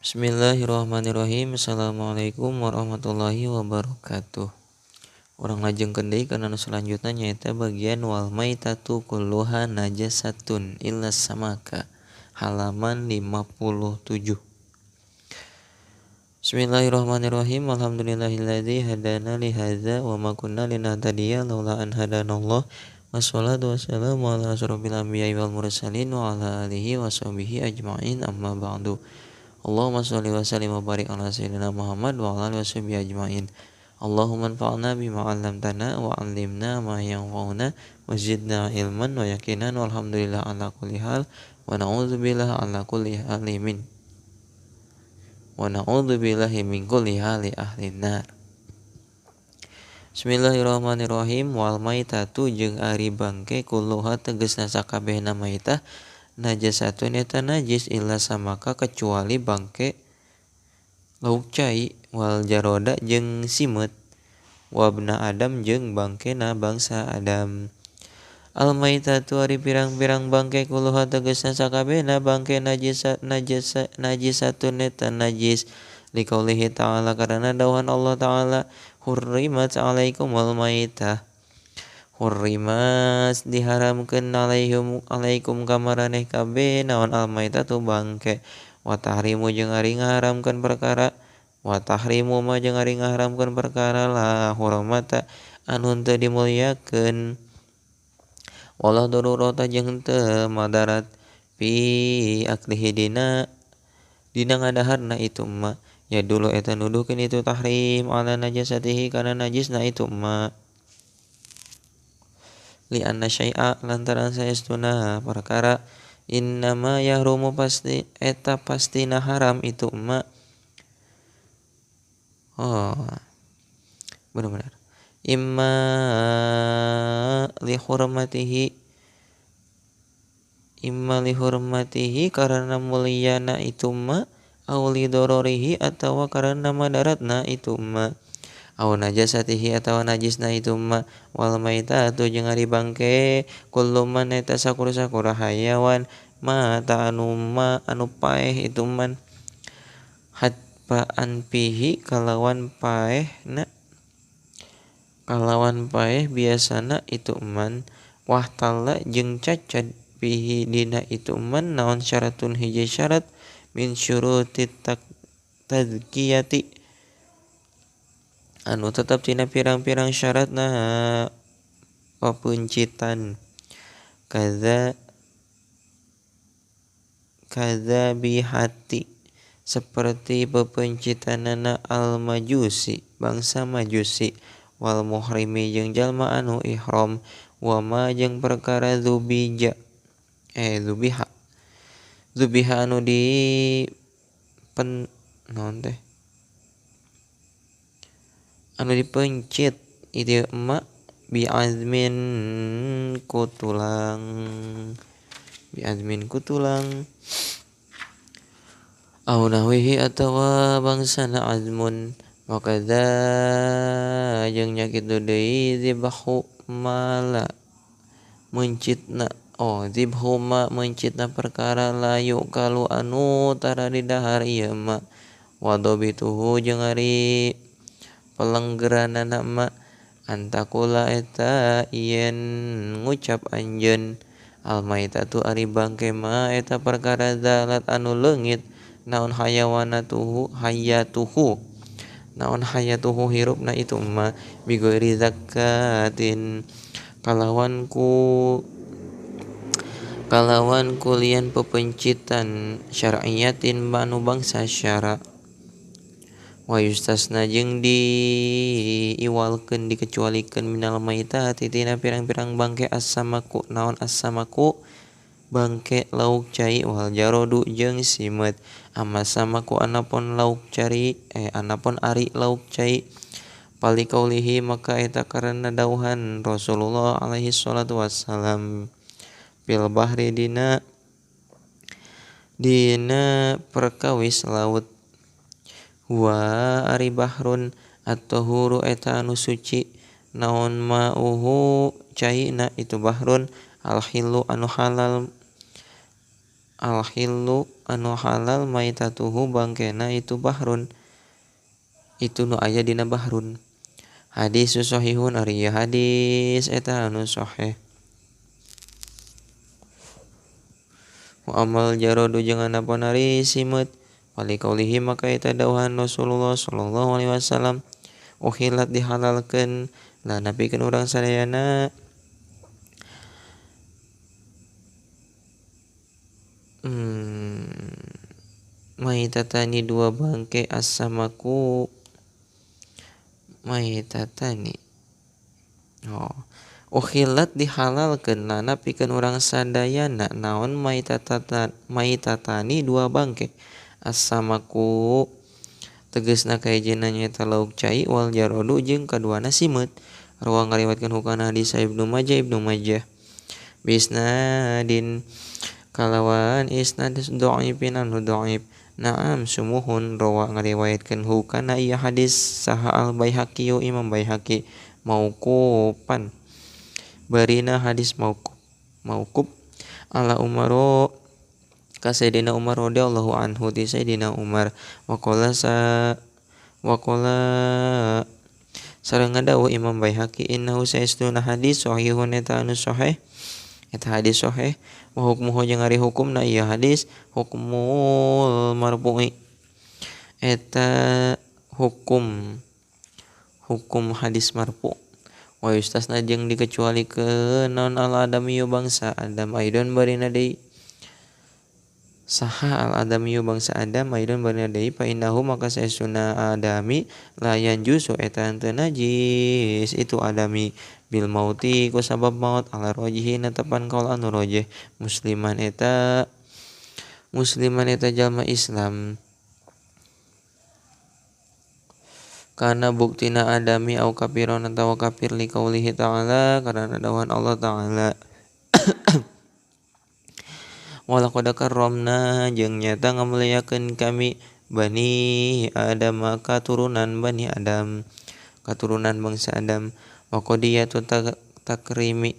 Bismillahirrahmanirrahim. Assalamualaikum warahmatullahi wabarakatuh. Urang lajengkeun deui kana nu selanjutna nyaeta bagian wal maitatu kulluha najasatun illa samaka, halaman 57. Bismillahirrahmanirrahim. Alhamdulillahilladzi hadana li hadza wa ma kunna linahtadiya laula an hadanallah. Wassalatu wassalamu ala asyrofil anbiya'i wal mursalin wa ala alihi washabihi ajmain, amma ba'du. Allahumma sholli wa sallim wa barik ala sayyidina Muhammad wa ala alihi washabihi ajmain. Allahumma anfa'na bima 'allamtana wa 'allimna ma yanfa'una wa zidna ilman wa yaqinan, walhamdulillah ala kulli hal wa na'udzubillah ala kulli halimin wa na'udzubillahi min kulli hali ahli nar. Bismillahirrahmanirrahim. Wal maitatu jeung ari bangke kulluha tegasna sakabehna maitah najasatun eta najis illa samaka kecuali bangke lauk cai, wal jaroda jeung simeut, wabna adam jeung bangkena bangsa Adam. Al maitatu ari pirang-pirang bangke kulluha tegasna sakabehna bangke najisa najasa najisatun eta najis, liqaulihi ta'ala karena dawuhan Allah ta'ala, hurrimat alaikumul maitah. Hurrimat diharamkeun alaihum alaikum kamaraneh kabeh naon al maitatu bangke, wa tahrimu jeung ari ngaharamkeun perkara, wa tahrimu ma jeung ari ngaharamkeun perkara la hurmata anu teu dimuliakeun, wala darurata jeung teu madarat fi aklihi dina dina ngadaharna itu ma, ya dulu eta nuduhkeun itu tahrim ala najasatihi kana najisna itu ma, li anna syai'a lantaran saestuna perkara innama yahrumu pasti eta pastina haram itu ma. Oh, benar-benar imma li hurmatihi, imma li hurmatihi karena mulyana itu ma, aw li dororihi atawa karena madaratna itu ma, aw najasatihi atawa najisna itu ma. Wal maitatu jeung ari bangke kullu man eta sakur-sakura hayawan mata anu ma anu paeh itu man, hatpa anpihi kalawan paehna kalawan paeh biasana itu man, wahtala jeung cacad pihi dina itu man naon syaratun hiji syarat min syuruti tadzkiyati anu tetap tina pirang-pirang syaratna papuncitan, kaza kaza bihati seperti pepencitanana al majusi bangsa majusi, wal muhrimi jeung jalma anu ihram, wa ma jeung perkara dzubija dzubiha dzubiha anu di pen naon teh anu dipencit itu emak biazmin ku tulang, biazmin ku tulang, au nahwihi atawa bangsana azmun, wakadza jeung nya kitu deui dzibhu mala mencitna, oh dzibhu ma mencitna perkara layu kalu anu tara didahar ieu ma, wadobituhu jeung ari pelenggeranana ma, antakula eta yen ngucap anjeun al maitatu ari bangke ma eta perkara zalat anu leungit naon hayawanatuhu hayatuhu naon hayatuhu hirupna itu ma, bighairi zakatin kalawan ku kalawan kulian pepencitan syar'iyatin anu bangsa syara, wa yustasna jeung diiwalkeun dikecualikeun minal maitati tina pirang-pirang bangke as-samaku naon as-samaku bangke lauk cai, wal jarodu jeung simeut, amma samaku anapun lauk cari anapun ari lauk cai, palikaulihi maka eta karena dauhan Rasulullah alaihi salatu wassalam fil bahri dina dina perkawis laut, wa ari bahrun at-tahuru eta anu suci naon ma'uhu caina itu bahrun, al-hilu anu halal Al-hillu anu halal maitatuhu bangkena itu bahrun itu nu aya dina bahrun. Hadis sahihun ari hadis eta anu sahih. Wa amal jaradu jeung anapun ari simeut wali kaulihi maka eta dawuhan Rasulullah sallallahu alaihi wasallam uhilat dihalalkeun lana pikeun urang sadayana maitatani dua bangke as-samaku maitatani. Oh, ukhilat dihalalkeun lana pikeun urang sadayana naon maitatani dua bangke as-samaku tegasna kahijina nyaeta lauk cai wal jaradu jeung kaduana simeut. Rawa ngariwayatkeun hukana hadis Ibnu Majah bisnadin kalawan isnad dhaifin anu dhaif. Naam sumuhun rawa ngariwayatkeun hukana ieu hadis saha al Baihaqi Imam Baihaqi mauqufan barina hadis mauquf ala Umar ka Sayyidina Umar radhiyallahu anhu ti Sayyidina Umar waqala sareng ngadawuh Imam Baihaqi innahu saestuna hadis sahihun eta anu sahih eta hadis sahih wa hukmuhu jeung ari hukumna ieu hadis hukmul marfu'i eta hukum hadis marfu wa yustasna jeung dikecualikeun naon al adamiyu bangsa Adam aidon barina deui saha al adamiyu bangsa Adam aidon barina deui fa innahu maka saestuna adami la yanjusu eta henteu najis itu adami bil mauti ku sabab maut ala rojihi netepan kaul anu rojih musliman eta jalma Islam karena buktina adami au kafiron atawa kafir li kaulihi ta'ala karena dawuhan Allah ta'ala walaqad karramna jeung nyata ngamuliakeun kami bani Adam katurunan bani Adam katurunan bangsa Adam wa qadiyatu takrimi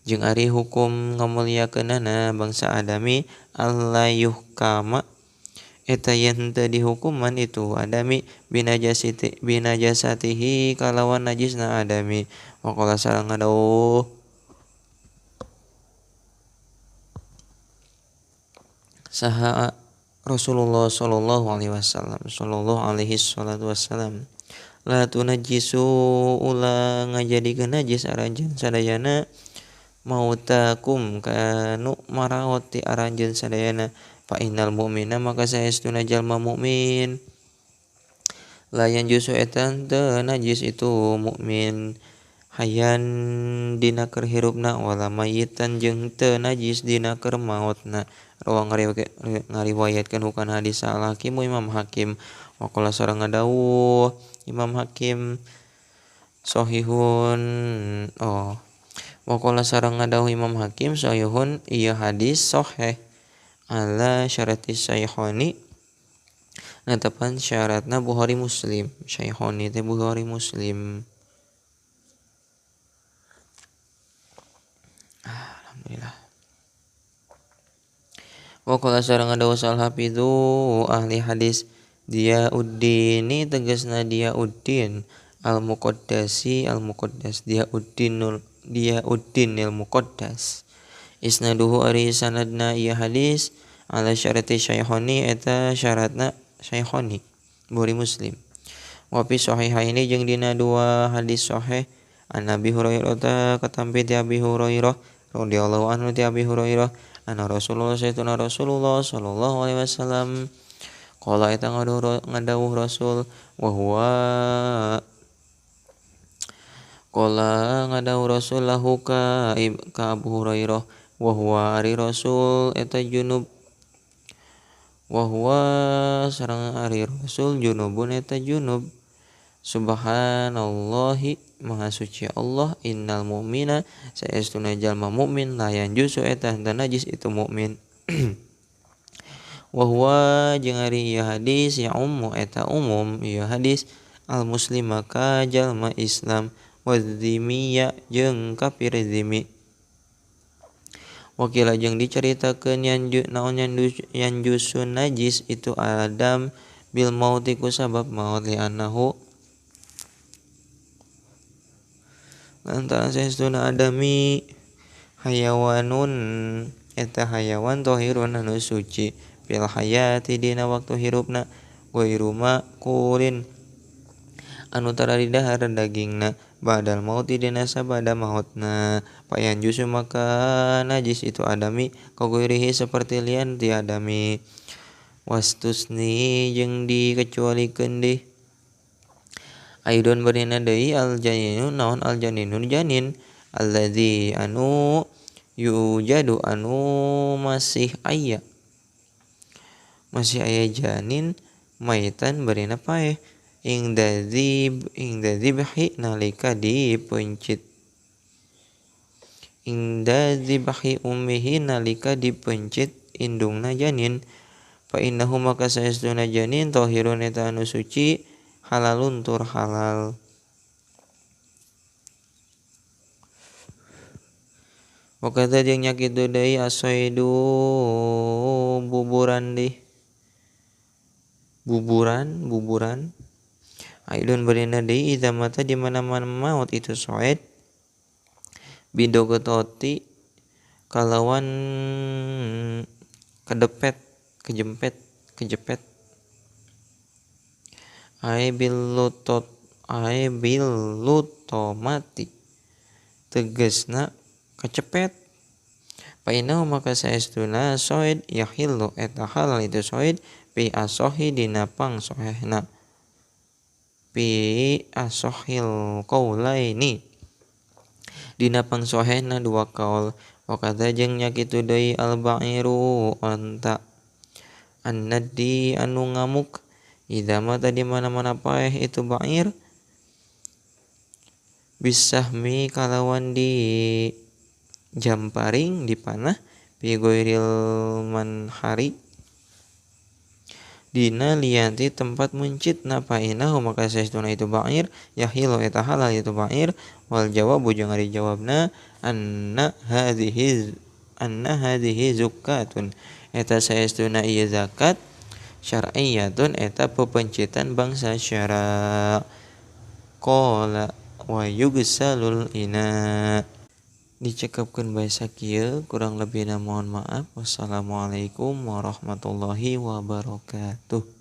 jeung ari hukum ngamuliakeunana bangsa Adami alla yuhkama eta yen teu dihukuman itu adami binajasatihi kalawan najisna adami wa qala sareng ngadawuh saha Rasulullah sallallahu alaihi wasallam sallallahu alaihi salatu wasallam la tunajjisu ulah ngajadikeun najis aranjeun sadayana mautakum kanu maraot ti aranjeun sadayana fa innal mu'mina maka saestuna jalma mukmin la yanjusu eta teu najis itu mukmin hayan dina keur hirupna wala mayitan jeung teu najis dina keur maotna. Rawa ngariwayatkeun hukana hadis al Hakim Imam Hakim waqala sareng ngadawuh Imam Hakim sahihun oh waqala sareng ngadawuh Imam Hakim sahihun ieu hadis sahih ala syarati syaihoni netepan syaratna Bukhari Muslim syaihoni teh Bukhari Muslim. Alhamdulillah. Waqala sareng ngadawuh al hafidzu ahli hadis dia uddini tegasna dia uddin al muqaddasi al muqaddas dia uddinul dia uddinil muqaddas isnaduhu ari sanadna ieu hadis ala syarati syaihoni eta syaratna syaihoni Bukhari Muslim wa fi sahihaini jeung dina dua hadis sahih an Abi Hurairah katampi ti Abi Hurairah radhiyallahu anhu ti Abi Hurairah anna Rasulullah sayyidina Rasulullah sallallahu alaihi wasallam qala eta ngadawuh Rasul wa huwa qala ngadawuh Rasul lahu ka Abu Hurairah wa huwa ari Rasul eta junub wa huwa sareng ari Rasul junubun eta junub subhanallahi maha suci Allah innal mu'mina saestuna jalma mukmin la yanjusu eta henteu najis itu mukmin wa huwa jeung ari ieu hadis ya ummu eta umum ieu hadis al muslima ka jalma Islam wa dzimiyya jeung kafir dzimmi Wakila jeung dicaritakeun naon yanjusun najis itu adam bil mauti ku sabab maut li annahu lantaran saestuna adami hayawanun eta hayawan tohirun anu suci fil hayati dina waktu hirupna ghairu makulin anu tara didahar dagingna badal mauti dina sabada mautna payan jusu maka najis itu adami kaghairihi seperti lian ti adami wastusni jeung dikecualikeun deui aidon barina deui al janinu naon al janinun janin alladzi anu yujadu anu masih aya janin maitan barina paeh ing dzibhi nalika dipencit ing dzibhi ummihi nalika dipencit indungna janin fa innahu maka saestuna janin tahirun eta anu suci halalun tur halal. Wakata jeung nyakitu deui asaidu buburan deui buburan aidun barina deui idza mata di mana-mana maut itu soed bidogototi kalawan kedepet kejempet kejepet ai bil lutomati tegesna kecepet fa innahu maka saestuna soed yahillu eta halal itu soed pi asohi dina pangsohehna pi asohil qaulaini dina pangsohehna dua kaul. Wa kadza jeung nyakitu deui al ba'iru onta annadi anu ngamuk idza mata di mana-mana paeh itu ba'ir bisahmi kalawan di jamparing dipanah pi ghairil manhari dina lianti tempat mencit napa inahu maka saestuna itu ba'ir yahilu eta halal itu ba'ir wal jawabu jeung ari jawabna anna hadhihi zakatun eta saestuna ieu zakat syar'iyyatun eta pepencitan bangsa syara. Qala wa yugsalul ina. Dicekapkeun bae sakieu, kurang lebihna mohon maaf. Wassalamualaikum warahmatullahi wabarakatuh.